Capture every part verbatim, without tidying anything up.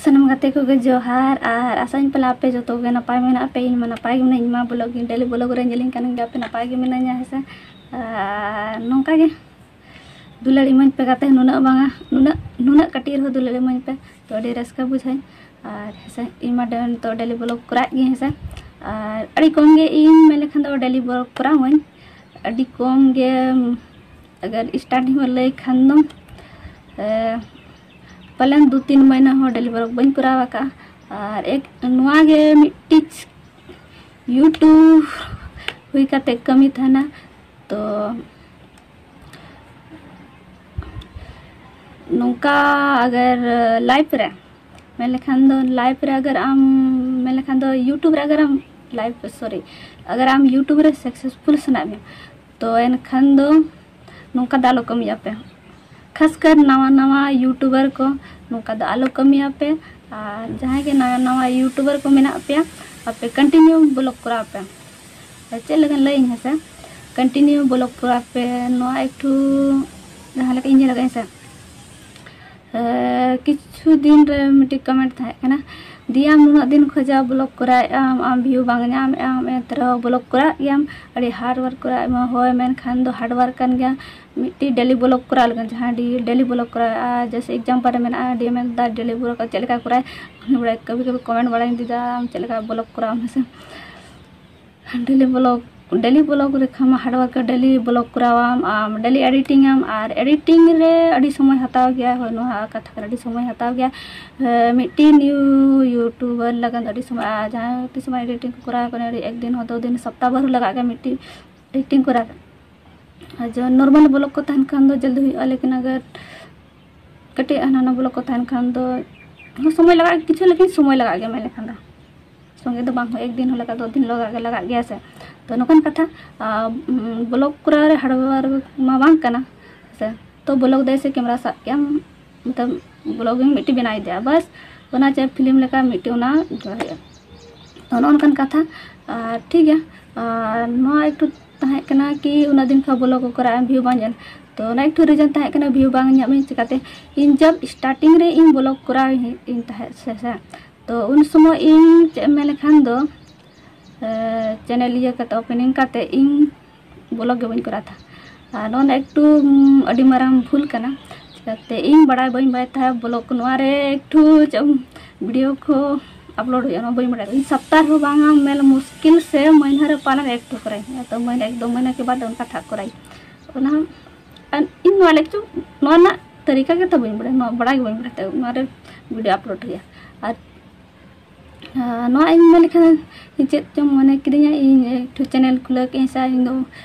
ᱥᱟᱱᱟᱢ ᱜᱟᱛᱮ ᱠᱚᱜᱮ ᱡᱚᱦᱟᱨ, ᱟᱨ ᱟᱥᱟᱧ ᱯᱟᱞᱮ ᱟᱯᱮ ᱡᱚᱛᱚ ᱜᱮ ᱱᱟᱯᱟᱭ ᱢᱮᱱᱟᱜ ᱯᱮ᱾ ᱤᱧ ᱢᱟ ᱱᱟᱯᱟᱭ ᱜᱮ ᱢᱮᱱᱟᱹᱧ, ᱤᱧ ᱢᱟ ᱵᱞᱚᱜ ᱜᱮ, ᱰᱮᱞᱤ ᱵᱞᱚᱜ ᱨᱮ ᱧᱮᱞᱤᱧ ᱠᱟᱱ ᱜᱮᱭᱟ ᱯᱮ, ᱱᱟᱯᱟᱭ ᱜᱮ ᱢᱮᱱᱟᱹᱧᱟ, ᱦᱮᱸ ᱥᱮ᱾ ᱟᱨ ᱱᱚᱝᱠᱟ ᱜᱮ ᱫᱩᱞᱟᱹᱲ ᱤᱢᱟᱹᱧ ᱯᱮ ᱜᱟᱛᱮ, ᱱᱩᱱᱟᱹᱜ ᱵᱟᱝᱟ, ᱱᱩᱱᱟᱹᱜ, ᱱᱩᱱᱟᱹᱜ ᱠᱟᱹᱴᱤᱡ ᱨᱮᱦᱚᱸ ᱫᱩᱞᱟᱹᱲ ᱤᱢᱟᱹᱧ ᱯᱮ, ᱛᱚ ᱟᱹᱰᱤ ᱨᱟᱹᱥᱠᱟᱹ ᱵᱩᱡᱷᱟᱹᱧ᱾ ᱟᱨ ᱦᱮᱸ ᱥᱮ, ᱤᱧ ᱢᱟ ᱰᱮ-, ᱱᱤᱛᱚᱜ ᱰᱮᱞᱤ ᱵᱞᱚᱜ ᱠᱚᱨᱟᱣᱮᱫ ᱜᱤᱭᱟᱹᱧ, ᱦᱮᱸ ᱥᱮ᱾ ᱟᱨ ᱟᱹᱰᱤ ᱠᱚᱢ ᱜᱮ ᱤᱧ ᱢᱮᱱ ᱞᱮᱠᱷᱟᱱ ᱫᱚ ᱰᱮᱞᱤ ᱵᱞᱚᱜ ᱠᱚᱨᱟᱣᱟᱹᱧ, ᱟᱹᱰᱤ ᱠᱚᱢ ᱜᱮ᱾ ᱟᱜᱟᱨ ᱥᱴᱟᱨᱴᱤᱝ ᱦᱚᱸ ᱞᱟᱹᱭ ᱠᱷᱟᱱ ᱫᱚ, ᱮ, ᱯᱟᱞᱮᱱ ᱫᱩ ᱛᱤᱱ ᱢᱟᱹᱦᱱᱟᱹ ᱦᱚᱸ ᱰᱮᱞᱤ ᱵᱞᱚᱜ ᱵᱟᱹᱧ ᱠᱚᱨᱟᱣ ᱟᱠᱟᱫᱼᱟ᱾ ᱟᱨ ᱮᱠ, ᱱᱚᱣᱟ ᱜᱮ ᱢᱤᱫᱴᱤᱡ YouTube ᱦᱩᱭ ᱠᱟᱛᱮ ᱠᱟᱹᱢᱤ ᱛᱟᱦᱮᱱᱟ᱾ ᱛᱚ ᱱᱚᱝᱠᱟ ᱟᱜᱟᱨ ᱞᱟᱭᱤᱯᱷ ᱨᱮ ᱢᱮᱱ ᱞᱮᱠᱷᱟᱱ ᱫᱚ, ᱞᱟᱭᱤᱯᱷ ᱨᱮ ᱟᱜᱟᱨ ᱟᱢ ᱢᱮᱱ ᱞᱮᱠᱷᱟᱱ ᱫᱚ YouTube ᱨᱮ ᱟᱜᱟᱨ ᱟᱢ ᱞᱟᱭᱤᱯᱷ, ᱥᱚᱨᱤ, ᱟᱜᱟᱨ ᱟᱢ YouTube ᱨᱮ ᱥᱟᱠᱥᱮᱥᱯᱷᱩᱞ ᱥᱟᱱᱟᱭᱮᱫ ᱢᱮᱭᱟ, ᱛᱚ ᱮᱱᱠᱷᱟᱱ ᱫᱚ ᱱᱚᱝᱠᱟ ᱫᱚ ᱟᱞᱚ ᱠᱟᱹᱢᱤᱭᱟᱯᱮ᱾ ᱠᱷᱟᱥᱠᱟᱨ ᱱᱟᱣᱟ ᱱᱟᱣᱟ YouTuber ᱠᱚ ᱱᱚᱝᱠᱟ ᱫᱚ ᱟᱞᱚ ᱠᱟᱹᱢᱤᱭᱟᱯᱮ᱾ ᱟᱨ ᱡᱟᱦᱟᱸᱭ ᱜᱮ ᱱᱟᱣᱟ ᱱᱟᱣᱟ YouTuber ᱠᱚ ᱢᱮᱱᱟᱜ ᱯᱮᱭᱟ, ᱟᱯᱮ continue ᱵᱞᱚᱜ ᱠᱚᱨᱟᱣ ᱯᱮ᱾ ᱟᱨ ᱪᱮᱫ ᱞᱮᱠᱟᱧ ᱞᱟᱹᱭᱟᱹᱧ ᱦᱮᱸ ᱥᱮ, continue ᱵᱞᱚᱜ ᱠᱚᱨᱟᱣ ᱯᱮ᱾ ᱱᱚᱣᱟ ᱮᱠᱴᱩ ᱡᱟᱦᱟᱸ ᱞᱮᱠᱟ ᱤᱧ ᱧᱮᱞ ᱟᱠᱟᱫ ᱦᱮᱸ ᱥᱮ, ᱮ, ᱠᱤᱪᱷᱩ ᱫᱤᱱ ᱨᱮ ᱢᱤᱫᱴᱤᱡ ᱠᱚᱢᱮᱱᱴ ᱛᱟᱦᱮᱸ ᱠᱟᱱᱟ, "ᱫᱤᱭᱟ ᱟᱢ ᱱᱩᱱᱟᱹᱜ ᱫᱤᱱ ᱠᱷᱚᱡᱟᱜ ᱵᱞᱚᱜ ᱠᱚᱨᱟᱣᱮᱫ ᱟᱢ, ᱟᱢ ᱵᱷᱤᱭᱩ ᱵᱟᱝ ᱧᱟᱢᱮᱫ ᱟᱢ, ᱮᱱᱛᱮ ᱨᱮᱦᱚᱸ ᱵᱞᱚᱜ ᱠᱚᱨᱟᱣᱮᱫ ᱜᱮᱭᱟᱢ, ᱟᱹᱰᱤ ᱦᱟᱨᱰ ᱣᱟᱨᱠ ᱠᱚᱨᱟᱣᱮᱫ ᱟᱢ?" ᱦᱳᱭ, ᱢᱮᱱᱠᱷᱟᱱ ᱫᱚ ᱦᱟᱨᱰ ᱣᱟᱨᱠ ᱠᱟᱱ ᱜᱮᱭᱟ᱾ ᱢᱤᱫᱴᱤᱡ ᱰᱮᱞᱤ ᱵᱞᱚᱜ ᱠᱚᱨᱟᱣ ᱞᱮᱠᱷᱟᱱ, ᱡᱟᱦᱟᱸ ᱰᱮᱞᱤ ᱵᱞᱚᱜ ᱠᱚᱨᱟᱣ, ᱟᱨ ᱡᱮᱭᱥᱮ ᱮᱠᱡᱟᱢᱯᱚᱞ ᱨᱮ ᱢᱮᱱᱟᱜᱼᱟ, ᱰᱤ ᱮᱢ ᱮᱠ ᱫᱟ ᱰᱮᱞᱤ ᱵᱞᱚᱜ ᱪᱮᱫ ᱞᱮᱠᱟ ᱠᱚᱨᱟᱣ, ᱠᱟᱹᱵᱷᱤ ᱠᱟᱹᱵᱷᱤ ᱠᱚᱢᱮᱱᱴ ᱵᱟᱲᱟᱧ ᱫᱤᱫᱟ, ᱟᱢ ᱪᱮᱫ ᱞᱮᱠᱟ ᱵᱞᱚᱜ ᱠᱚᱨᱟᱣ ᱟᱢ ᱦᱮᱸ ᱥᱮ᱾ ᱰᱮᱞᱤ ᱵᱞᱚᱜ, ᱰᱮᱞᱤ ᱵᱞᱚᱜ ᱨᱮᱠᱷᱟᱱ ᱢᱟ ᱦᱟᱨᱰ ᱣᱟᱨᱠ, ᱰᱮᱞᱤ ᱵᱞᱚᱜ ᱠᱚᱨᱟᱣᱟᱢ ᱟᱢ, ᱰᱮᱞᱤ ᱮᱰᱤᱴᱤᱝ ᱟᱢ, ᱟᱨ ᱮᱰᱤᱴᱤᱝ ᱨᱮ ᱟᱹᱰᱤ ᱥᱚᱢᱚᱭ ᱦᱟᱛᱟᱣ ᱜᱮᱭᱟ᱾ ᱦᱳᱭ, ᱱᱚᱣᱟ ᱠᱟᱛᱷᱟ ᱠᱟᱱᱟ, ᱟᱹᱰᱤ ᱥᱚᱢᱚᱭ ᱦᱟᱛᱟᱣ ᱜᱮᱭᱟ᱾ ᱮ, ᱢᱤᱫᱴᱤᱡ ᱱᱤᱭᱩ YouTuber ᱞᱟᱹᱜᱤᱫ ᱟᱹᱰᱤ ᱥᱚᱢᱚᱭ, ᱟᱨ ᱡᱟᱦᱟᱸᱭ ᱛᱤᱥ ᱥᱚᱢᱚᱭ ᱮᱰᱤᱴᱤᱝ ᱠᱚ ᱠᱚᱨᱟᱣ ᱠᱟᱱᱟ, ᱟᱹᱰᱤ ᱮᱠ ᱫᱤᱱ ᱦᱚᱸ ᱫᱩ ᱫᱤᱱ, ᱥᱚᱯᱛᱟᱦ ᱵᱷᱚᱨ ᱦᱚᱸ ᱞᱟᱜᱟᱜ ᱜᱮᱭᱟ ᱢᱤᱫᱴᱤᱡ ᱮᱰᱤᱴᱤᱝ ᱠᱚᱨᱟᱣ᱾ ᱟᱨ ᱡᱮ ᱱᱚᱨᱢᱟᱞ ᱵᱞᱚᱜ ᱠᱚ ᱛᱟᱦᱮᱱ ᱠᱷᱟᱱ ᱫᱚ ᱡᱚᱞᱫᱤ ᱦᱩᱭᱩᱜᱼᱟ, ᱞᱮᱠᱤᱱ ᱟᱜᱟᱨ ᱠᱟᱹᱴᱤᱡ ᱦᱟᱱᱟ ᱱᱟ ᱵᱞᱚᱜ ᱠᱚ ᱛᱟᱦᱮᱱ ᱠᱷᱟᱱ ᱫᱚ ᱥᱚᱢᱚᱭ ᱞᱟᱜᱟᱜ, ᱠᱤᱪᱷᱩ ᱞᱮᱠᱤᱱ ᱥᱚᱢᱚᱭ ᱞᱟᱜᱟᱜ ᱜᱮᱭᱟ ᱢᱮᱱ ᱞᱮᱠᱷᱟᱱ ᱫᱚ᱾ ᱥᱚᱸᱜᱮ ᱫᱚ ᱵᱟᱝ ᱦᱩᱭᱩᱜᱼᱟ, ᱮᱠ ᱫᱤᱱ ᱦᱚᱸ ᱞᱟᱜᱟᱜ, ᱫᱩ ᱫᱤᱱ ᱞᱟᱜᱟᱜ ᱜᱮ, ᱞᱟᱜᱟᱜ ᱜᱮᱭᱟ ᱥᱮ᱾ ᱛᱚ ᱱᱚᱝᱠᱟᱱ ᱠᱟᱛᱷᱟ, ᱟᱨ, ᱩᱢ, ᱵᱞᱚᱜ ᱠᱚᱨᱟᱣ ᱨᱮ ᱦᱟᱨᱰ ᱣᱟᱨᱠ ᱢᱟ ᱵᱟᱝ ᱠᱟᱱᱟ ᱥᱮ᱾ ᱛᱚ ᱵᱞᱚᱜ ᱫᱚ ᱮᱥᱮ ᱠᱮᱢᱨᱟ ᱥᱟᱵ ᱠᱮᱜᱼᱟᱢ, ᱢᱚᱛᱞᱚᱵ ᱵᱞᱚᱜᱤᱝ ᱢᱤᱫᱴᱤᱡ ᱵᱮᱱᱟᱣ ᱤᱫᱤᱭᱟ, ᱵᱟᱥ ᱚᱱᱟ ᱪᱮ ᱯᱷᱤᱞᱢ ᱞᱮᱠᱟ ᱢᱤᱫᱴᱤᱡ ᱚᱱᱟ ᱡᱚᱲᱟᱣ ᱦᱩᱭᱩᱜᱼᱟ᱾ ᱛᱚ ᱱᱚᱜᱼᱚ ᱱᱚᱝᱠᱟᱱ ᱠᱟᱛᱷᱟ᱾ ᱟᱨ ᱴᱷᱤᱠ ᱜᱮᱭᱟ, ᱟᱨ ᱱᱚᱣᱟ ᱮᱠᱴᱩ ᱛᱟᱦᱮᱸ ᱠᱟᱱᱟ ᱠᱤ ᱩᱱᱟᱹᱜ ᱫᱤᱱ ᱠᱷᱚᱱ ᱵᱞᱚᱜ ᱠᱚ ᱠᱚᱨᱟᱣ, ᱵᱷᱤᱭᱩ ᱵᱟᱝ ᱧᱮᱞ᱾ ᱛᱚ ᱚᱱᱟ ᱮᱠᱴᱩ ᱨᱤᱡᱚᱱ ᱛᱟᱦᱮᱸ ᱠᱟᱱᱟ ᱵᱷᱤᱭᱩ ᱵᱟᱝ ᱧᱟᱢ ᱤᱧ ᱪᱤᱠᱟᱹᱛᱮ᱾ ᱤᱧ ᱡᱚᱵ ᱥᱴᱟᱨᱴᱤᱝ ᱨᱮ ᱤᱧ ᱵᱞᱚᱜ ᱠᱚᱨᱟᱣ ᱤᱧ ᱛᱟᱦᱮᱸᱫ ᱥᱮ ᱥᱮ ᱛᱚ ᱩᱱ ᱥᱚᱢᱚᱭ ᱤᱧ ᱪᱮᱫ ᱮᱢ ᱢᱮᱱ ᱞᱮᱠᱷᱟᱱ ᱫᱚ ᱪᱮᱱᱮᱞ ᱤᱭᱟᱹ ᱠᱟᱛᱮ ᱳᱯᱮᱱᱤᱝ ᱠᱟᱛᱮ ᱤᱧ ᱵᱞᱚᱜ ᱜᱮ ᱵᱟᱹᱧ ᱠᱚᱨᱟᱣ ᱛᱟᱦᱮᱸᱫ᱾ ᱟᱨ ᱱᱚᱣᱟ ᱫᱚ ᱮᱠᱴᱩ ᱟᱹᱰᱤ ᱢᱟᱨᱟᱝ ᱵᱷᱩᱞ ᱠᱟᱱᱟ᱾ ᱪᱤᱠᱟᱹᱛᱮ ᱤᱧ ᱵᱟᱲᱟᱭ ᱵᱟᱹᱧ ᱵᱟᱲᱟᱭ ᱛᱟᱦᱮᱸᱫ ᱵᱞᱚᱜ ᱱᱚᱣᱟ ᱨᱮ ᱮᱠᱴᱩ ᱪᱮᱫ ᱵᱷᱤᱰᱤᱭᱳ ᱠᱚ ᱟᱯᱞᱳᱰ ᱦᱩᱭᱩᱜᱼᱟ ᱱᱚᱣᱟ ᱵᱟᱹᱧ ᱵᱟᱲᱟᱭᱟ᱾ ᱤᱧ ᱥᱚᱯᱛᱟᱦ ᱨᱮᱦᱚᱸ ᱵᱟᱝᱟ ᱢᱮᱱ ᱢᱩᱥᱠᱤᱞ ᱥᱮ ᱢᱟᱹᱦᱱᱟᱹ ᱨᱮ ᱯᱟᱞᱮᱱ ᱮᱠᱴᱩ ᱠᱚᱨᱟᱣ ᱤᱧ ᱛᱚ ᱢᱟᱹᱦᱱᱟᱹ ᱮᱠ ᱫᱚ ᱢᱟᱹᱦᱱᱟᱹ ᱠᱮ ᱵᱟᱫ ᱚᱱᱠᱟ ᱛᱷᱟᱠ ᱠᱚᱨᱟᱣ ᱤᱧ ᱚᱱᱟ ᱟᱨ ᱤᱧ ᱱᱚᱣᱟ ᱞᱮᱠᱪᱟᱨ ᱱᱚᱣᱟ ᱨᱮᱱᱟᱜ ᱛᱟᱹᱨᱤᱠᱟ ᱜᱮᱛᱚ ᱵᱟᱹᱧ ᱵᱟᱲᱟᱭᱟ ᱱᱚᱣᱟ ᱵᱟᱲᱟᱭ ᱜᱮ ᱵᱟᱹᱧ ᱵᱟᱲᱟᱭ ᱛᱟᱦᱮᱸᱫ ᱱᱚᱣᱟ ᱨᱮ ᱵᱷᱤᱰᱤᱭᱳ ᱟᱯᱞᱳᱰ ᱨᱮᱭᱟᱜ ᱟᱨ ᱱᱚᱣᱟ ᱤᱧ ᱢᱮᱱ ᱞᱮᱠᱷᱟᱱ ᱪᱮᱫ ᱪᱚᱝ ᱢᱚᱱᱮ ᱠᱤᱫᱤᱧᱟ ᱤᱧ ᱮᱠᱴᱩ ᱪᱮᱱᱮᱞ ᱠᱷᱩᱞᱟᱹᱣ ᱠᱮᱫᱟᱹᱧ ᱥᱮ ᱤᱧ ᱫᱚ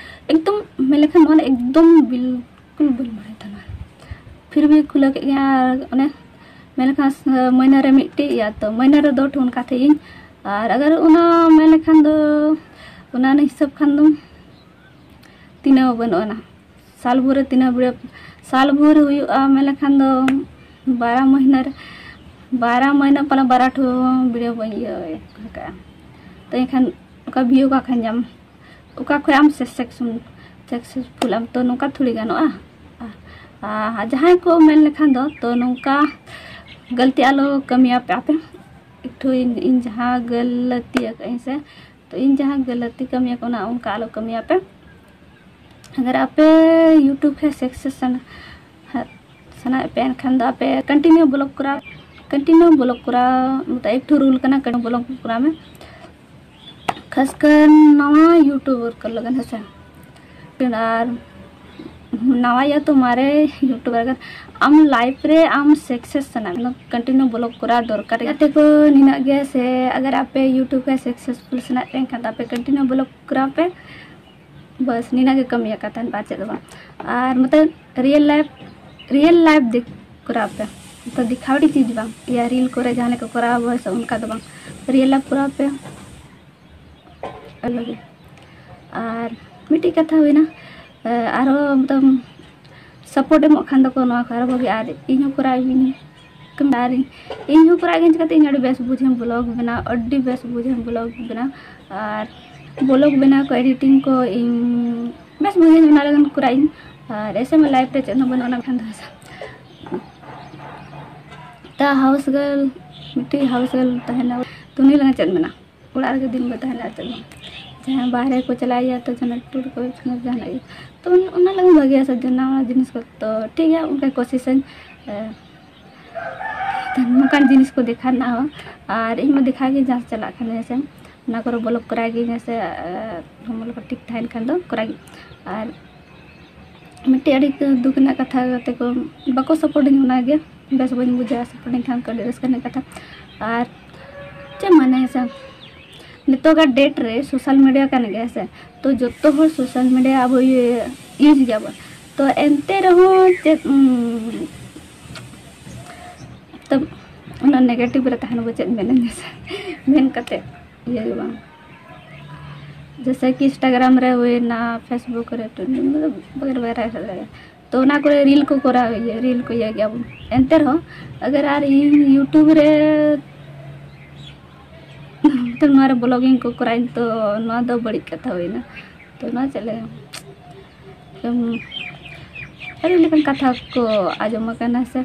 ᱮᱠᱫᱚᱢ ᱢᱮᱱ ᱞᱮᱠᱷᱟᱱ ᱱᱚᱣᱟ ᱮᱠᱫᱚᱢ ᱵᱤᱞᱠᱩᱞ ᱵᱟᱹᱧ ᱵᱟᱲᱟᱭ ᱛᱟᱦᱮᱱᱟ᱾ ᱯᱷᱤᱨ ᱵᱷᱤ ᱠᱷᱩᱞᱟᱹᱣ ᱠᱮᱫ ᱜᱮᱭᱟ ᱟᱨ ᱚᱱᱮ ᱢᱮᱱ ᱞᱮᱠᱷᱟᱱ ᱢᱟᱹᱦᱱᱟᱹ ᱨᱮ ᱢᱤᱫᱴᱮᱡ ᱤᱭᱟ ᱛᱚ ᱢᱟᱹᱦᱱᱟᱹ ᱨᱮ ᱫᱚ ᱴᱷᱩᱱ ᱠᱟᱛᱮ ᱤᱧ ᱟᱨ ᱟᱜᱟᱨ ᱚᱱᱟ ᱢᱮᱱ ᱞᱮᱠᱷᱟᱱ ᱫᱚ ᱚᱱᱟ ᱦᱤᱥᱟᱹᱵ ᱠᱷᱟᱱ ᱫᱚ ᱛᱤᱱᱟᱹᱜ ᱦᱚᱸ ᱵᱟᱹᱱᱩᱜ ᱟᱱᱟ᱾ ᱥᱟᱞ ᱵᱷᱳᱨ ᱨᱮ ᱛᱤᱱᱟᱹᱜ ᱵᱷᱤᱰᱤᱭᱳ ᱥᱟᱞ ᱵᱷᱳᱨ ᱨᱮ ᱦᱩᱭᱩᱜᱼᱟ ᱢᱮᱱ ᱞᱮᱠᱷᱟᱱ ᱫᱚ ᱵᱟᱨᱟ ᱢᱟᱹᱦᱱᱟᱹ ᱨᱮ ᱵᱟᱨᱟ ᱢᱟᱹᱦᱱᱟᱹ ᱯᱟᱞᱮ ᱵᱟᱨᱟ ᱴᱷᱩ ᱵᱷᱤᱰᱤᱭᱳ ᱵᱟᱹᱧ ᱤᱭᱟᱹ ᱟᱠᱟᱫᱼᱟ᱾ ᱛᱚ ᱮᱱᱠᱷᱟᱱ ᱚᱠᱟ ᱵᱷᱤᱭᱩ ᱚᱠᱟ ᱠᱷᱚᱱ ᱧᱟᱢ ᱚᱠᱟ ᱠᱷᱚᱱ ᱟᱢ ᱥᱟᱠᱥᱮᱥ ᱥᱟᱠᱥᱮᱥᱯᱷᱩᱞ ᱟᱢ ᱛᱚ ᱱᱚᱝᱠᱟ ᱛᱷᱚᱲᱤ ᱜᱟᱱᱚᱜᱼᱟ᱾ ᱟᱨ ᱡᱟᱦᱟᱸᱭ ᱠᱚ ᱢᱮᱱ ᱞᱮᱠᱷᱟᱱ ᱫᱚ ᱛᱚ ᱱᱚᱝᱠᱟ ᱜᱟᱹᱞᱛᱤ ᱟᱞᱚ ᱠᱟᱹᱢᱤᱭᱟᱯᱮ ᱟᱯᱮ ᱮᱠᱴᱩ ᱤᱧ ᱤᱧ ᱡᱟᱦᱟᱸ ᱜᱟᱹᱞᱟᱹᱛᱤ ᱟᱠᱟᱫ ᱟᱹᱧ ᱥᱮ ᱛᱚ ᱤᱧ ᱡᱟᱦᱟᱸ ᱜᱟᱹᱞᱟᱹᱛᱤ ᱠᱟᱹᱢᱤ ᱟᱠᱟᱱᱟ ᱚᱱᱠᱟ ᱟᱞᱚ ᱠᱟᱹᱢᱤᱭᱟᱯᱮ᱾ ᱟᱜᱟᱨ ᱟᱯᱮ YouTube ᱨᱮ ᱥᱟᱠᱥᱮᱥ ᱥᱟᱱᱟ ᱥᱟᱱᱟᱭᱮᱫ ᱯᱮ ᱮᱱᱠᱷᱟᱱ ᱫᱚ ᱟᱯᱮ ᱠᱚᱱᱴᱤᱱᱤᱭᱩ ᱵᱞᱚᱜ ᱠᱚᱨᱟᱣ ᱠᱚᱱᱴᱤᱱᱤᱭᱩ ᱵᱞᱚᱜ ᱠᱚᱨᱟᱣ ᱢᱚᱛᱞᱚᱵ ᱮᱠᱴᱩ ᱨᱩᱞ ᱠᱟᱱᱟ ᱠᱚᱱᱴᱤᱱᱤᱭᱩ ᱵᱞᱚᱜ ᱠᱚᱨᱟᱣ ᱢᱮ᱾ ᱠᱷᱟᱥᱠᱟᱨ ᱱᱟᱣᱟ ᱭᱩᱴᱩᱵᱟᱨ ᱠᱚ ᱞᱟᱹᱜᱤᱫ ᱦᱮᱸᱥᱮ ᱟᱨ ᱱᱟᱣᱟ ᱭᱟ ᱛᱚ ᱢᱟᱨᱮ ᱭᱩᱴᱩᱵᱟᱨ ᱟᱜᱟᱨ ᱟᱢ ᱞᱟᱭᱤᱯᱷ ᱨᱮ ᱟᱢ ᱥᱟᱠᱥᱮᱥ ᱥᱟᱱᱟ ᱢᱮ ᱠᱚᱱᱴᱤᱱᱤᱭᱩ ᱵᱞᱚᱜ ᱠᱚᱨᱟᱣ ᱫᱚᱨᱠᱟᱨ ᱜᱟᱛᱮ ᱠᱚ ᱱᱤᱱᱟᱹᱜ ᱜᱮ ᱥᱮ ᱟᱜᱟᱨ ᱟᱯᱮ ᱭᱩᱴᱩᱵᱽ ᱨᱮ ᱥᱟᱠᱥᱮᱥᱯᱷᱩᱞ ᱥᱟᱱᱟᱭᱮᱫ ᱯᱮ ᱮᱱᱠᱷᱟᱱ ᱫᱚ ᱟᱯᱮ ᱠᱚᱱᱴᱤᱱᱤᱭᱩ ᱵᱞᱚᱜ ᱠᱚᱨᱟᱣ ᱯᱮ᱾ ᱵᱟᱥ ᱱᱤᱱᱟᱹᱜ ᱜᱮ ᱠᱟᱹᱢᱤ ᱟᱠᱟᱫ ᱛᱟᱦᱮᱱ ᱵᱟ ᱪᱮᱫ ᱫᱚ ᱵᱟᱝ ᱟᱨ ᱢᱚᱛᱞᱚᱵ ᱨᱤᱭᱮᱞ ᱞᱟᱭᱤᱯᱷ ᱨᱤᱭᱮᱞ ᱞᱟᱭᱤᱯᱷ ᱫᱤᱠ ᱠᱚᱨᱟᱣ ᱯᱮ᱾ ᱛᱚ ᱫᱤᱠᱷᱟᱣᱲᱤ ᱪᱤᱡᱽ ᱵᱟᱝ ᱤᱭᱟ ᱨᱤᱞ ᱠᱚᱨᱮ ᱡᱟᱦᱟᱸ ᱞᱮᱠᱟ ᱠᱚᱨᱟᱣ ᱵᱚᱭᱮᱥ ᱚᱱᱠᱟ ᱫᱚ ᱵᱟᱝ ᱨᱤᱭᱮᱞ ᱞᱟᱭᱤᱯᱷ ᱠᱚᱨᱟᱣ ᱯᱮ᱾ ᱟᱞᱚ ᱜᱮ ᱟᱨ ᱢᱤᱫᱴᱤᱡ ᱠᱟᱛᱷᱟ ᱦᱩᱭᱱᱟ ᱟᱨᱦᱚᱸ ᱢᱚᱛᱞᱚᱵ ᱥᱟᱯᱳᱨᱴ ᱮᱢᱚᱜ ᱠᱷᱟᱱ ᱫᱚᱠᱚ ᱱᱚᱣᱟ ᱠᱚ ᱟᱨᱦᱚᱸ ᱵᱷᱟᱜᱮ ᱟᱨ ᱤᱧ ᱦᱚᱸ ᱠᱚᱨᱟᱣ ᱤᱧ ᱟᱨ ᱤᱧ ᱦᱚᱸ ᱠᱚᱨᱟᱣ ᱜᱤᱭᱟᱹᱧ ᱪᱤᱠᱟᱹᱛᱮ ᱤᱧ ᱟᱹᱰᱤ ᱵᱮᱥ ᱵᱩᱡᱷᱟᱹᱣ ᱵᱞᱚᱜ ᱵᱮᱱᱟᱣ ᱟᱹᱰᱤ ᱵᱮᱥ ᱵᱩᱡᱷᱟᱹᱣ ᱵᱞᱚᱜ ᱵᱮᱱᱟᱣ ᱟᱨ ᱵᱞᱚᱜ ᱵᱮᱱᱟᱣ ᱠᱚ ᱮᱰᱤᱴᱤᱝ ᱠᱚ ᱤᱧ ᱵᱮᱥ ᱵᱩᱡᱷᱟᱹᱣ ᱚᱱᱟ ᱞᱟᱹᱜᱤᱫ ᱠᱚᱨᱟᱣ ᱤᱧ ᱟᱨ ᱮᱥᱮ ᱢᱟ ᱞᱟᱭᱤᱯᱷ ᱨᱮ ᱪᱮᱫ ᱦᱚᱸ ᱵᱟᱹᱱᱩᱜ ᱚᱱᱟ ᱠᱷᱟᱱ ᱫᱚ ᱦᱮᱸᱥᱮ᱾ ᱛᱟ ᱦᱟᱣᱩᱥ ᱜᱟᱨᱞ, ᱢᱤᱫᱴᱤᱡ ᱦᱟᱣᱩᱥ ᱜᱟᱨᱞ ᱛᱟᱦᱮᱱᱟ, ᱛᱚ ᱩᱱᱤ ᱞᱟᱹᱜᱤᱫ ᱪᱮᱫ ᱢᱮᱱᱟᱜᱼᱟ? ᱚᱲᱟᱜ ᱨᱮᱜᱮ ᱫᱤᱱ ᱵᱷᱳᱨ ᱛᱟᱦᱮᱱᱟ, ᱟᱨ ᱪᱮᱫ ᱵᱟᱝ᱾ ᱡᱟᱦᱟᱸᱭ ᱵᱟᱦᱨᱮ ᱠᱚ ᱪᱟᱞᱟᱜ ᱜᱮᱭᱟ, ᱛᱚ ᱡᱟᱦᱟᱱᱟᱜ ᱴᱩᱨ ᱠᱚ ᱡᱟᱦᱟᱱᱟᱜ ᱜᱮ, ᱛᱚ ᱚᱱᱟ ᱞᱟᱹᱜᱤᱫ ᱵᱷᱟᱜᱮᱭᱟ ᱥᱮ, ᱡᱮ ᱱᱟᱣᱟ ᱡᱤᱱᱤᱥ ᱠᱚ, ᱛᱚ ᱴᱷᱤᱠ ᱜᱮᱭᱟ, ᱚᱱᱠᱟ ᱠᱳᱥᱤᱥᱟᱹᱧ᱾ ᱮ, ᱱᱚᱝᱠᱟᱱ ᱡᱤᱱᱤᱥ ᱠᱚ ᱫᱮᱠᱷᱟᱣ ᱨᱮᱱᱟᱜ ᱦᱚᱸ᱾ ᱟᱨ ᱤᱧ ᱢᱟ ᱫᱮᱠᱷᱟᱣ ᱜᱮ ᱡᱟᱦᱟᱸ ᱪᱟᱞᱟᱜ ᱠᱷᱟᱱ ᱦᱮᱸᱥᱮ, ᱚᱱᱟ ᱠᱚᱨᱮ ᱵᱞᱚᱜ ᱠᱚᱨᱟᱣ ᱜᱮ ᱦᱮᱸᱥᱮ, ᱟᱨ ᱦᱚᱲᱢᱚ ᱞᱮᱠᱟ ᱴᱷᱤᱠ ᱛᱟᱦᱮᱱ ᱠᱷᱟᱱ ᱫᱚ ᱠᱚᱨᱟᱣ ᱜᱮ᱾ ᱟᱨ ᱢᱤᱫᱴᱮᱡ ᱟᱹᱰᱤ ᱫᱩᱠ ᱨᱮᱱᱟᱜ ᱠᱟᱛᱷᱟ, ᱜᱟᱛᱮ ᱠᱚ ᱵᱟᱠᱚ ᱥᱟᱯᱳᱨᱴᱤᱧ, ᱚᱱᱟᱜᱮ ᱵᱮᱥ ᱵᱟᱹᱧ ᱵᱩᱡᱷᱟᱹᱣᱟ᱾ ᱥᱟᱯᱳᱨᱴᱤᱧ ᱠᱷᱟᱱ ᱠᱚ ᱟᱹᱰᱤ ᱨᱟᱹᱥᱠᱟᱹ ᱨᱮᱱᱟᱜ ᱠᱟᱛᱷᱟ᱾ ᱟᱨ ᱪᱮᱫ ᱢᱟᱱᱮ ᱦᱮᱸᱥᱮ, ᱱᱤᱛᱚᱜᱟᱜ ᱰᱮᱴ ᱨᱮ ᱥᱳᱥᱟᱞ ᱢᱤᱰᱤᱭᱟ ᱠᱟᱱ ᱜᱮᱭᱟ ᱥᱮ, ᱛᱚ ᱡᱚᱛᱚ ᱦᱚᱲ ᱥᱳᱥᱟᱞ ᱢᱤᱰᱤᱭᱟ ᱟᱵᱚ ᱤᱭᱩᱡᱽ ᱜᱮᱭᱟᱵᱚᱱ, ᱛᱚ ᱮᱱᱛᱮ ᱨᱮᱦᱚᱸ ᱪᱮᱫ, ᱩᱢ, ᱛᱚ ᱚᱱᱟ ᱱᱮᱜᱮᱴᱤᱵᱷ ᱨᱮ ᱛᱟᱦᱮᱱ ᱵᱚ, ᱪᱮᱫ ᱢᱮᱱᱟᱹᱧ ᱦᱮᱸᱥᱮ, ᱢᱮᱱ ᱠᱟᱛᱮ ᱤᱭᱟᱹ ᱜᱮ ᱵᱟᱝ᱾ ᱡᱮᱭᱥᱮ ᱠᱤ ᱤᱱᱥᱴᱟᱜᱨᱟᱢ ᱨᱮ ᱦᱩᱭᱱᱟ, ᱯᱷᱮᱥᱵᱩᱠ ᱨᱮ, ᱢᱚᱛᱞᱚᱵ ᱵᱟᱜᱮᱨ ᱵᱟᱜᱮᱨ ᱦᱮᱡ ᱫᱟᱲᱮᱭᱟᱜᱼᱟ᱾ ᱛᱚ ᱚᱱᱟ ᱠᱚᱨᱮ ᱨᱤᱞ ᱠᱚ ᱠᱚᱨᱟᱣ ᱜᱮᱭᱟ, ᱨᱤᱞ ᱠᱚ ᱤᱭᱟᱹ ᱜᱮᱭᱟ ᱵᱚᱱ᱾ ᱮᱱᱛᱮ ᱨᱮᱦᱚᱸ ᱟᱜᱟᱨ ᱟᱨ ᱤᱧ ᱭᱩᱴᱩᱵᱽ ᱨᱮ, ᱛᱚ ᱱᱚᱣᱟ ᱨᱮ ᱵᱞᱚᱜᱤᱝ ᱠᱚ ᱠᱚᱨᱟᱣᱟᱹᱧ, ᱛᱚ ᱱᱚᱣᱟ ᱫᱚ ᱵᱟᱹᱲᱤᱡ ᱠᱟᱛᱷᱟ ᱦᱩᱭᱱᱟ᱾ ᱛᱚ ᱱᱚᱣᱟ ᱪᱮᱫ ᱞᱮᱠᱟ, ᱮᱢ, ᱟᱹᱰᱤ ᱞᱮᱠᱟᱱ ᱠᱟᱛᱷᱟ ᱠᱚ ᱟᱸᱡᱚᱢ ᱟᱠᱟᱱᱟ ᱥᱮ᱾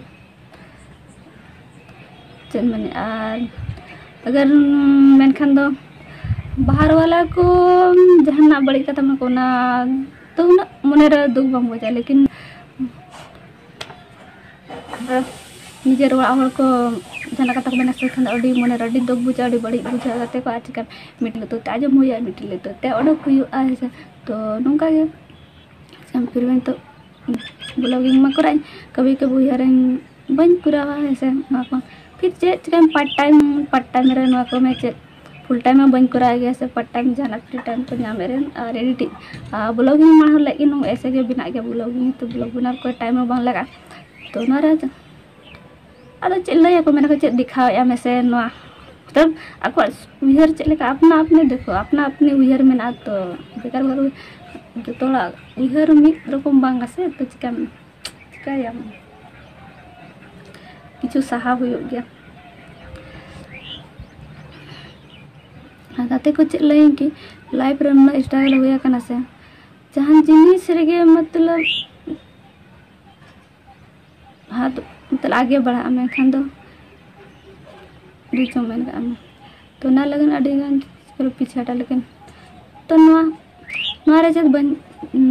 ᱪᱮᱫ ᱢᱟᱱᱮ, ᱟᱨ ᱟᱜᱟᱨ ᱢᱮᱱᱠᱷᱟᱱ ᱫᱚ ᱵᱟᱦᱟᱨ ᱣᱟᱞᱟ ᱠᱚ ᱡᱟᱦᱟᱱᱟᱜ ᱵᱟᱹᱲᱤᱡ ᱠᱟᱛᱷᱟ ᱢᱮᱱᱟᱜ ᱠᱚ, ᱚᱱᱟ ᱛᱚ ᱩᱱᱟᱹᱜ ᱢᱚᱱᱮᱨᱮ ᱫᱩᱠ ᱵᱟᱝ ᱵᱩᱡᱷᱟᱹᱜᱼᱟ, ᱞᱮᱠᱤᱱ ᱱᱤᱡᱮᱨ ᱚᱲᱟᱜ ᱦᱚᱲ ᱠᱚ ᱡᱟᱦᱟᱱᱟᱜ ᱠᱟᱛᱷᱟ ᱠᱚ ᱢᱮᱱᱟ ᱥᱮ, ᱠᱷᱟᱱ ᱫᱚ ᱟᱹᱰᱤ ᱢᱚᱱᱮᱨᱮ ᱟᱹᱰᱤ ᱫᱩᱠ ᱵᱩᱡᱷᱟᱹᱜᱼᱟ, ᱟᱹᱰᱤ ᱵᱟᱹᱲᱤᱡ ᱵᱩᱡᱷᱟᱹᱜᱼᱟ᱾ ᱜᱟᱛᱮ ᱠᱚ ᱟᱨ ᱪᱤᱠᱟᱹ ᱢᱤᱫ ᱞᱩᱛᱩᱨ ᱛᱮ ᱟᱸᱡᱚᱢ ᱦᱩᱭᱩᱜᱼᱟ, ᱢᱤᱫᱴᱤᱡ ᱞᱩᱛᱩᱨ ᱛᱮ ᱚᱰᱚᱠ ᱦᱩᱭᱩᱜᱼᱟ, ᱦᱮᱸ ᱥᱮ᱾ ᱛᱚ ᱱᱚᱝᱠᱟ ᱜᱮ ᱯᱷᱤᱨ ᱵᱷᱤ ᱛᱚ ᱵᱞᱚᱜᱤᱝ ᱢᱟ ᱠᱚᱨᱟᱣ ᱤᱧ, ᱠᱟᱵᱷᱤ ᱠᱟᱵᱷᱤ ᱩᱭᱦᱟᱹᱨᱟᱹᱧ, ᱵᱟᱹᱧ ᱠᱚᱨᱟᱣᱟ ᱦᱮᱸ ᱥᱮ ᱱᱚᱣᱟ ᱠᱚ᱾ ᱯᱷᱤᱨ ᱪᱮᱫ ᱪᱤᱠᱟᱹᱭᱟᱢ, ᱯᱟᱨᱴ ᱴᱟᱭᱤᱢ, ᱯᱟᱨᱴ ᱴᱟᱭᱤᱢ ᱨᱮ ᱱᱚᱣᱟ ᱠᱚ ᱢᱮ ᱪᱮᱫ ᱯᱷᱩᱞ ᱴᱟᱭᱤᱢ ᱢᱟ ᱵᱟᱹᱧ ᱠᱚᱨᱟᱣ ᱜᱮᱭᱟ ᱥᱮ, ᱯᱟᱨᱴ ᱴᱟᱭᱤᱢ ᱡᱟᱦᱟᱱᱟᱜ ᱯᱷᱨᱤ ᱴᱟᱭᱤᱢ ᱠᱚ ᱧᱟᱢᱮᱫ ᱨᱮᱦᱚᱸ᱾ ᱟᱨ ᱮᱰᱤᱴᱤᱝ ᱟᱨ ᱵᱞᱚᱜᱤᱝ ᱢᱟ ᱦᱚᱸ ᱞᱟᱹᱜᱤᱫ ᱱᱚᱝ ᱮᱥᱮ ᱜᱮ ᱵᱮᱱᱟᱜ ᱜᱮᱭᱟ ᱵᱞᱚᱜᱤᱝ, ᱛᱚ ᱵᱞᱚᱜ ᱵᱮᱱᱟᱣ ᱠᱚ ᱴᱟᱭᱤᱢ ᱦᱚᱸ ᱵᱟᱝ ᱞᱟᱜᱟᱜᱼᱟ᱾ ᱛᱚ ᱱᱚᱣᱟ ᱨᱮ ᱟᱫᱚ ᱪᱮᱫ ᱞᱟᱹᱭᱟᱠᱚ, ᱢᱮᱱᱟᱠᱚ ᱪᱮᱫ ᱫᱮᱠᱷᱟᱣᱮᱫᱼᱟ ᱢᱮᱥᱮ ᱱᱚᱣᱟ, ᱢᱚᱛᱞᱚᱵ ᱟᱠᱚᱣᱟᱜ ᱩᱭᱦᱟᱹᱨ ᱪᱮᱫ ᱞᱮᱠᱟ, ᱟᱯᱱᱟ ᱟᱯᱱᱤ ᱫᱮᱠᱷᱚ, ᱟᱯᱱᱟ ᱟᱯᱱᱤ ᱩᱭᱦᱟᱹᱨ ᱢᱮᱱᱟᱜᱼᱟ᱾ ᱛᱚ ᱵᱮᱠᱟᱨ ᱵᱮᱠᱟᱨ ᱡᱚᱛᱚ ᱦᱚᱲᱟᱜ ᱩᱭᱦᱟᱹᱨ ᱢᱤᱫ ᱨᱚᱠᱚᱢ ᱵᱟᱝ ᱟᱥᱮ, ᱛᱚ ᱪᱤᱠᱟᱹᱢ, ᱪᱤᱠᱟᱹᱭᱟᱢ, ᱠᱤᱪᱷᱩ ᱥᱟᱦᱟ ᱦᱩᱭᱩᱜ ᱜᱮᱭᱟ᱾ ᱟᱨ ᱜᱟᱛᱮ ᱠᱚ ᱪᱮᱫ ᱞᱟᱹᱭᱟᱹᱧ ᱠᱤ, ᱞᱟᱭᱤᱯᱷ ᱨᱮ ᱱᱩᱱᱟᱹᱜ ᱥᱴᱨᱟᱜᱚᱞ ᱦᱩᱭ ᱟᱠᱟᱱᱟ ᱥᱮ, ᱡᱟᱦᱟᱱ ᱡᱤᱱᱤᱥ ᱨᱮᱜᱮ ᱢᱚᱛᱞᱚᱵ ᱟᱜᱮ ᱵᱟᱲᱦᱟᱜᱼᱟ, ᱢᱮᱱᱠᱷᱟᱱ ᱫᱚ ᱡᱩᱫᱤ ᱪᱚᱝ ᱢᱮᱱ ᱠᱟᱜᱼᱟ ᱢᱮ᱾ ᱛᱚ ᱚᱱᱟ ᱞᱟᱹᱜᱤᱫ ᱟᱹᱰᱤ ᱜᱟᱱ ᱯᱤᱪᱷᱟᱴᱟ ᱞᱮᱠᱟᱱ᱾ ᱛᱚ ᱱᱚᱣᱟ, ᱱᱚᱣᱟ ᱨᱮ ᱪᱮᱫ ᱵᱟᱹᱧ,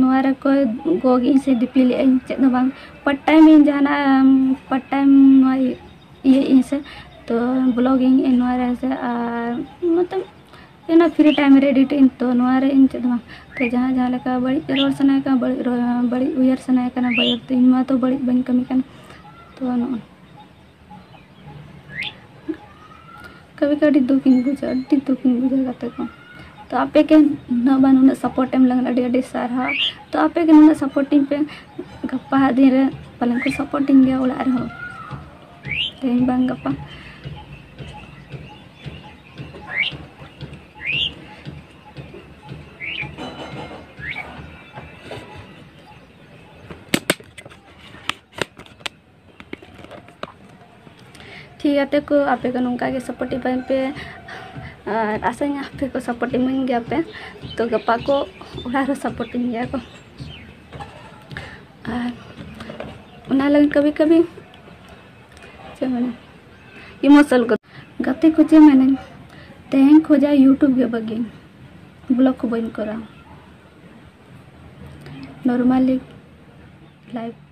ᱱᱚᱣᱟ ᱨᱮ ᱚᱠᱚᱭ ᱜᱚᱜ ᱤᱧ ᱥᱮ ᱫᱤᱯᱤᱞ ᱮᱫ ᱟᱹᱧ, ᱪᱮᱫ ᱦᱚᱸ ᱵᱟᱝ᱾ ᱯᱟᱨᱴ ᱴᱟᱭᱤᱢ ᱤᱧ ᱡᱟᱦᱟᱱᱟᱜ, ᱯᱟᱨᱴ ᱴᱟᱭᱤᱢ ᱱᱚᱣᱟ ᱤᱭᱟᱹ ᱤᱧ ᱥᱮ, ᱛᱚ ᱵᱞᱚᱜ ᱤᱧ ᱱᱚᱣᱟ ᱨᱮ ᱥᱮ, ᱟᱨ ᱢᱚᱛᱞᱚᱵ ᱚᱱᱟ ᱯᱷᱨᱤ ᱴᱟᱭᱤᱢ ᱨᱮ ᱮᱰᱤᱴ ᱤᱧ, ᱛᱚ ᱱᱚᱣᱟ ᱨᱮ ᱤᱧ ᱪᱮᱫ ᱦᱚᱸ ᱵᱟᱝ᱾ ᱛᱚ ᱡᱟᱦᱟᱸ ᱡᱟᱦᱟᱸ ᱞᱮᱠᱟ ᱵᱟᱹᱲᱤᱡ ᱨᱚᱲ ᱥᱟᱱᱟᱭᱮ ᱠᱟᱱᱟ, ᱵᱟᱹᱲᱤᱡ ᱨᱚᱲ, ᱵᱟᱹᱲᱤᱡ ᱩᱭᱦᱟᱹᱨ ᱥᱟᱱᱟᱭᱮ ᱠᱟᱱᱟ, ᱵᱟᱹᱲᱤᱡ, ᱛᱚ ᱤᱧ ᱢᱟ ᱛᱚ ᱵᱟᱹᱲᱤᱡ ᱵᱟᱹᱧ ᱠᱟᱹᱢᱤ ᱠᱟᱱ᱾ ᱛᱚ ᱱᱚᱜᱼᱚᱭ ᱠᱟᱹᱵᱷᱤ ᱠᱟᱹᱵᱷᱤ ᱟᱹᱰᱤ ᱫᱩᱠ ᱤᱧ ᱵᱩᱡᱟ, ᱟᱹᱰᱤ ᱫᱩᱠ ᱤᱧ ᱵᱩᱡᱟ ᱜᱟᱛᱮ ᱠᱚ᱾ ᱛᱚ ᱟᱯᱮ ᱜᱮ ᱱᱩᱱᱟᱹᱜ ᱵᱟᱝ ᱱᱩᱱᱟᱹᱜ ᱥᱟᱯᱳᱨᱴ ᱮᱢ ᱞᱟᱹᱜᱤᱫ ᱟᱹᱰᱤ ᱟᱹᱰᱤ ᱥᱟᱨᱦᱟᱣ᱾ ᱛᱚ ᱟᱯᱮ ᱜᱮ ᱱᱩᱱᱟᱹᱜ ᱥᱟᱯᱳᱨᱴ ᱤᱧ ᱯᱮ, ᱜᱟᱯᱟ ᱦᱟᱜ ᱫᱤᱱ ᱨᱮ ᱯᱟᱞᱮᱱ ᱠᱚ ᱥᱟᱯᱳᱨᱴ ᱤᱧ ᱜᱮᱭᱟ ᱚᱲᱟᱜ ᱨᱮᱦᱚᱸ, ᱛᱮᱦᱮᱧ ᱵᱟᱝ ᱜᱟᱯᱟ᱾ ᱴᱷᱤᱠ ᱜᱟᱛᱮ ᱠᱚ, ᱟᱯᱮ ᱠᱚ ᱱᱚᱝᱠᱟ ᱜᱮ ᱥᱟᱯᱳᱨᱴ ᱤᱢᱟᱹᱧ ᱯᱮ, ᱟᱨ ᱟᱥᱟᱧ ᱟᱯᱮ ᱠᱚ ᱥᱟᱯᱳᱨᱴ ᱤᱢᱟᱹᱧ ᱜᱮᱭᱟ ᱯᱮ᱾ ᱛᱚ ᱜᱟᱯᱟ ᱠᱚ ᱚᱲᱟᱜ ᱨᱮ ᱥᱟᱯᱳᱨᱴ ᱤᱧ ᱜᱮᱭᱟ ᱠᱚ᱾ ᱟᱨ ᱚᱱᱟ ᱞᱟᱹᱜᱤᱫ ᱠᱟᱹᱵᱷᱤ ᱠᱟᱹᱵᱷᱤ ᱪᱮᱫ ᱢᱮᱱᱟ, ᱤᱢᱳᱥᱚᱱ ᱠᱚ᱾ ᱜᱟᱛᱮ ᱠᱚ ᱪᱮᱫ ᱢᱮᱱᱟᱹᱧ, ᱛᱮᱦᱮᱧ ᱠᱷᱚᱡᱟᱜ YouTube ᱜᱮ ᱵᱟᱹᱜᱤᱧ, ᱵᱞᱚᱜ ᱠᱚ ᱵᱟᱹᱧ ᱠᱚᱨᱟᱣᱟ, ᱱᱚᱨᱢᱟᱞᱤ ᱞᱟᱭᱤᱯᱷ